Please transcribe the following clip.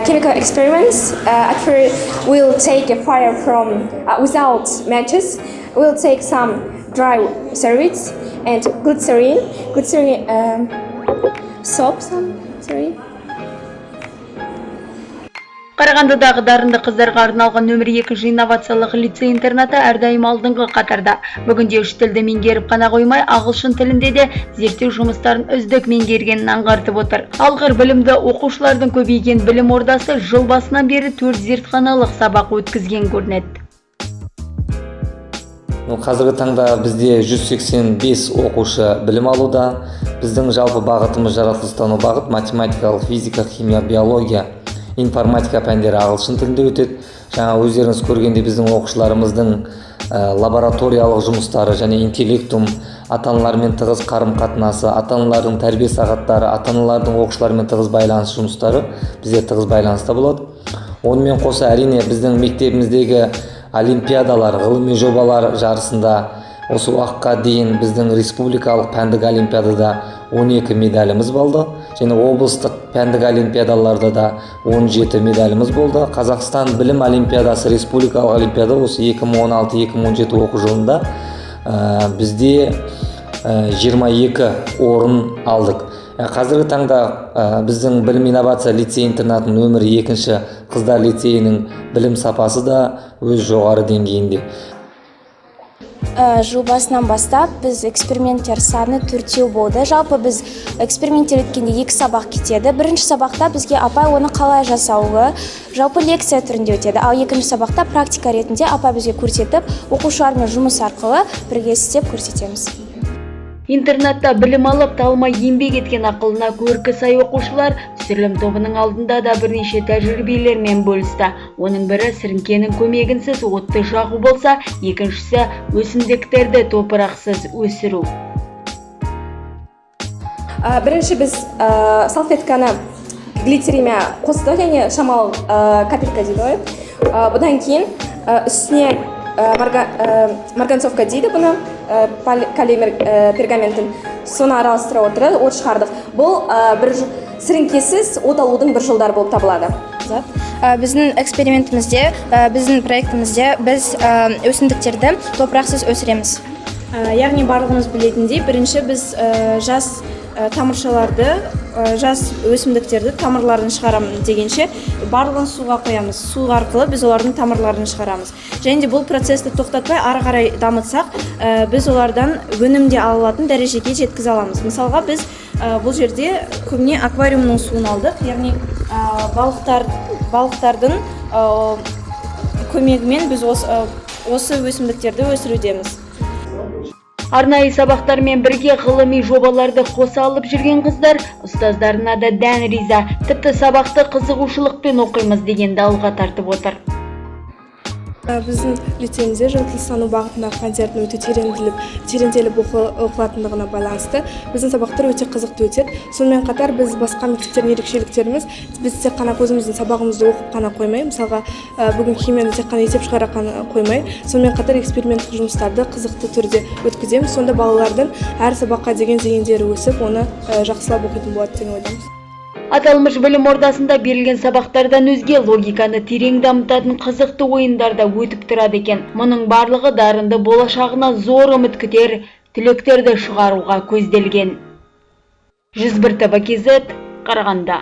Chemical experiments. At first, we'll take a fire from without matches. We'll take some dry serviettes and glycerin, glycerin soap, some sorry. Қарағандыдағы дарынды қыздарға арналған нөмір 2 инновациялық лицей интернаты әрдайым алдыңғы қатарда. Бүгінде үш тілді меңгеріп қана қоймай, ағылшын тілінде де зерттеу жұмыстарын үздік меңгергенін аңғартып отыр. Алғыр білімді оқушылардың көбейген білім ордасы жыл басынан бері төрт зертханалық сабақ өткізген көрінеді. Ну, қазіргі таңда бізде 185 оқушы білім алуда. Біздің жалпы бағытымыз жаратылыстану бағыт, математикалық, физика, химия, биология, информатика пәндері ағылшын тілінде өтеді. Жаңа өздеріңіз көргендей, біздің оқушыларымыздың лабораториялық жұмыстары және интеллектум, ата аналармен тығыз қарым қатынасы, ата аналардың тәрбие сағаттары, ата аналардың оқушылармен тығыз байланыс жұмыстары бізде тығыз байланыста болады. Онымен қоса, әрине, біздің мектебіміздегі олимпиадалар, ғылыми жобалар жарысында осы уақытқа дейін біздің республикалық пәндік олимпиадада 12 медаліміз болды және облыстық пәндік олимпиадаларда да 17 медаліміз болды. Қазақстан білім олимпиадасы, республикалық олимпиада осы 2016-2017 оқу жылында бізде 22 орын алдық. Қазіргі таңда біздің білім инновация лицей интернатының нөмірі екінші қыздар лицейінің білім сапасы да өз жоғары деңгейінде. Жыл басынан бастап біз эксперименттер саны төртеу болды. Жалпы, біз эксперименттер өткенде екі сабақ кетеді. Бірінші сабақта бізге апай оны қалай жасауы жалпы лекция түрінде өтеді, ал екінші сабақта практика ретінде апай бізге көрсетіп, оқушылармен жұмыс арқылы бірге істеп көрсетеміз. Интернатта білім алып, талмай еңбек еткен ақылына көркі сай оқушылар түсірілім тобының алдында да бірнеше тәжірибелермен бөлісті. Оның бірі сіріңкенің көмегінсіз отты жағу болса, екіншісі өсімдіктерді топырақсыз өсіру. Бірінші біз салфетканы глицеринмен қостық, яғни шамалы капелька дейді ғой. Бұдан кейін үстіне марганцовка дейді бұны, полимер пергаментін, соны араластыра отырып от шығардық. Бұл бір сіріңкесіз от алудың бір жолдары болып табылады. Зат. Біздің экспериментімізде, біздің проектімізде біз өсімдіктерді топырақсыз өсіреміз. Яғни барлығымыз білетіндей, бірінші біз жас тамыршаларды, жас өсімдіктерді тамырларын шығарамын дегенше, барлығын суға қоямыз. Су арқылы біз олардың тамырларын шығарамыз және де бұл процесті тоқтатпай ары қарай дамытсақ, біз олардан өнім де ала алатын дәрежеге жеткізе аламыз. Мысалға, біз бұл жерде көбіне аквариумның суын алдық, яғни балықтардың көмегімен біз осы өсімдіктерді өсірудеміз. Арнайы сабақтармен бірге ғылыми жобаларды қоса алып жүрген қыздар ұстаздарына да дән риза. Тіпті сабақты қызығушылықпен оқимыз дегенді алға тартып отыр. Біздің лицейімізде жаратылыстану бағытындағы пәндердің өте тереңделіп оқылатындығына байланысты біздің сабақтар өте қызықты өтеді. Сонымен қатар, біз басқа мектептердің ерекшеліктеріміз, біз тек қана өзіміздің сабағымызды оқып қана қоймай, мысалға, бүгін химияны тек қана есеп шығара қана қоймай, сонымен қатар эксперименттік жұмыстарды қызықты түрде өткіземіз. Сонда балалардың әр сабаққа деген зейіндері өсіп, оны жақсылап оқитын болады деген ойдамыз. Аталмыш білім ордасында берілген сабақтардан өзге логиканы терең дамытатын қызықты ойындар да өтіп тұрады екен. Мұның барлығы дарынды болашағына зор үміт күтер түлектерді шығаруға көзделген. 101 ТВ KZ, Қарағанды.